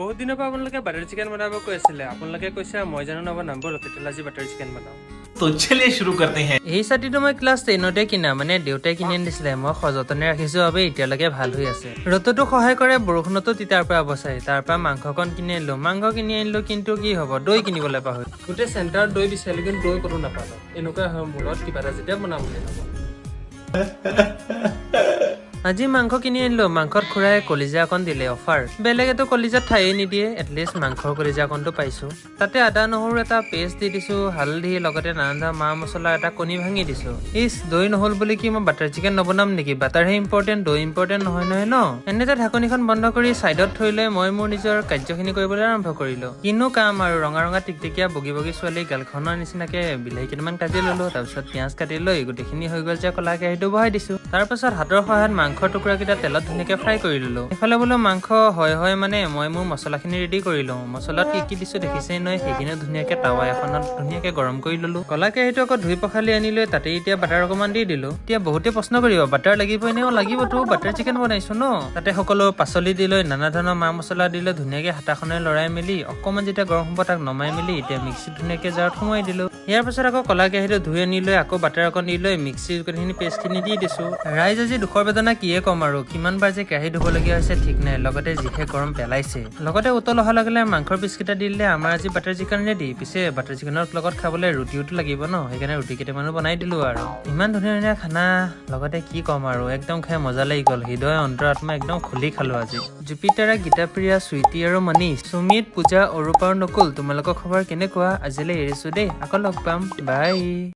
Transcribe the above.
বহুত দিনৰ পৰা আপোনালোকে বাটাৰ চিকেন বনাব কৈ আছিলে। আপোনালোকে কৈছে, মই জানো নবনাম। ব'লক তেতিয়াহ'লে আজি বাটাৰ চিকেন বনাওঁ। तो चलिए शुरू करते हैं। এই ছাতিটো মই ক্লাছ 10তে কিনা, মানে দেউতাই কিনি আনি দিছিলে। মই সযতনে ৰাখিছো বাবে এতিয়ালৈকে ভাল হৈ আছে। ৰ'দতো সহায় কৰে, বৰষুণতো তিতাৰ পৰা বচায়। তাৰ পৰা মাংসকণ কিনি আনিলো। মাংস কিনি আনিলো, কিন্তু কি হ'ব, দৈ কিনিবলৈ পাহৰি গোটেই চেণ্টাৰত দৈ বিচাৰিলো, কিন্তু দৈ ক'তো নাপালো। এনেকুৱা হয় মূৰত কিবা এটা যেতিয়া বনাম বুলি ভাবো। আজি মাংস কিনি আনিলো। মাংসত খুৰাই কলিজা অকণ দিলে, অফাৰ। বেলেগেতো কলিজাত ঠায়ে নিদিয়ে, এটলিষ্ট মাংসৰ কলিজা অকণটো পাইছো। তাতে আদা নহৰু এটা পেষ্ট দি দিছো, হালধি, লগতে নানা ধৰণৰ মা মছলা, এটা কণী ভাঙি দিছো। ইচ, দৈ নহ'ল বুলি কি মই বাটাৰ চিকেন নবনাম নেকি? বাটাৰহে ইম্পৰ্টেণ্ট, দৈ ইম্পৰ্টেণ্ট নহয় নহয় ন? এনেতে ঢাকনিখন বন্ধ কৰি ছাইডত থৈ লৈ মই মোৰ নিজৰ কাৰ্যখিনি কৰিবলৈ আৰম্ভ কৰিলো। কিনো কাম আৰু, ৰঙা ৰঙা টিকটিকীয়া বগী বগী ছোৱালী গালখনৰ নিচিনাকে বিলাহী কেইটামান কাটি ললো। তাৰপিছত পিঁয়াজ কাটি লৈ গোটেইখিনি হৈ গ'ল যে কলা কেৰাহীটো বহাই দিছো। তাৰপাছত হাতৰ সহায়ত মাংসৰ টুকুৰাকেইটা তেলত ধুনীয়াকে ফ্ৰাই কৰি ললো। এইফালে বোলো মাংস হয় হয়, মানে মই মোৰ মছলাখিনি ৰেডি কৰি লওঁ। মছলাত কি কি দিছো দেখিছেই নহয়? সেইখিনিও ধুনীয়াকে টাৱা এখনত ধুনীয়াকে গৰম কৰি ললো। কলা কেৰাহীটো আকৌ ধুই পখালি আনি লৈ তাতে এতিয়া বাটাৰ অকণমান দি দিলো। এতিয়া বহুতে প্ৰশ্ন কৰিব, বাটাৰ লাগিবই নে? অ, লাগিবতো, বাটাৰ চিকেন বনাইছো ন। তাতে সকলো পাচলি দি লৈ, নানা ধৰণৰ মা মছলা দি লৈ ধুনীয়াকে হাতাখনে লৰাই মেলি অকণমান যেতিয়া গৰম হ'ব, তাক নমাই মেলি এতিয়া মিক্সিত ধুনীয়াকে জাৰত সোমোৱাই দিলো। ইয়াৰ পাছত আকৌ কলা কেৰাহীটো ধুই আনি লৈ আকৌ বাটাৰ অকণ দি লৈ মিক্সিৰ গোটেইখিনি পেষ্টখিনি দি দিছো। ৰাইজ, আজি দুখৰ বেদনা কিয়ে ক'ম আৰু, কিমান বাৰ যে কেৰাহী ধুবলগীয়া হৈছে ঠিক নাই। লগতে যিহে গৰম পেলাইছে, লগতে উতল অহাৰ লগে লগে মাংসৰ পিচকেইটা দি দিলে আমাৰ আজি বাটাৰ চিকেন ৰেডি। পিছে বাটাৰ চিকেনৰ লগত খাবলৈ ৰুটিওতো লাগিব ন? সেইকাৰণে ৰুটি কেইটামানো বনাই দিলো। আৰু ইমান ধুনীয়া ধুনীয়া খানা, লগতে কি ক'ম আৰু, একদম খাই মজা লাগি গ'ল। হৃদয়, অন্তৰ, আত্মা একদম খুলি খালো আজি। জুপিতাৰা, গীতাপ্ৰিয়া, চুইটি আৰু মনীষ, সুমিত, পূজা, অৰূপ আৰু নকুল, তোমালোকৰ খবৰ কেনেকুৱা? আজিলৈ এৰিছো দেই, আকৌ লগ পাম, বাই।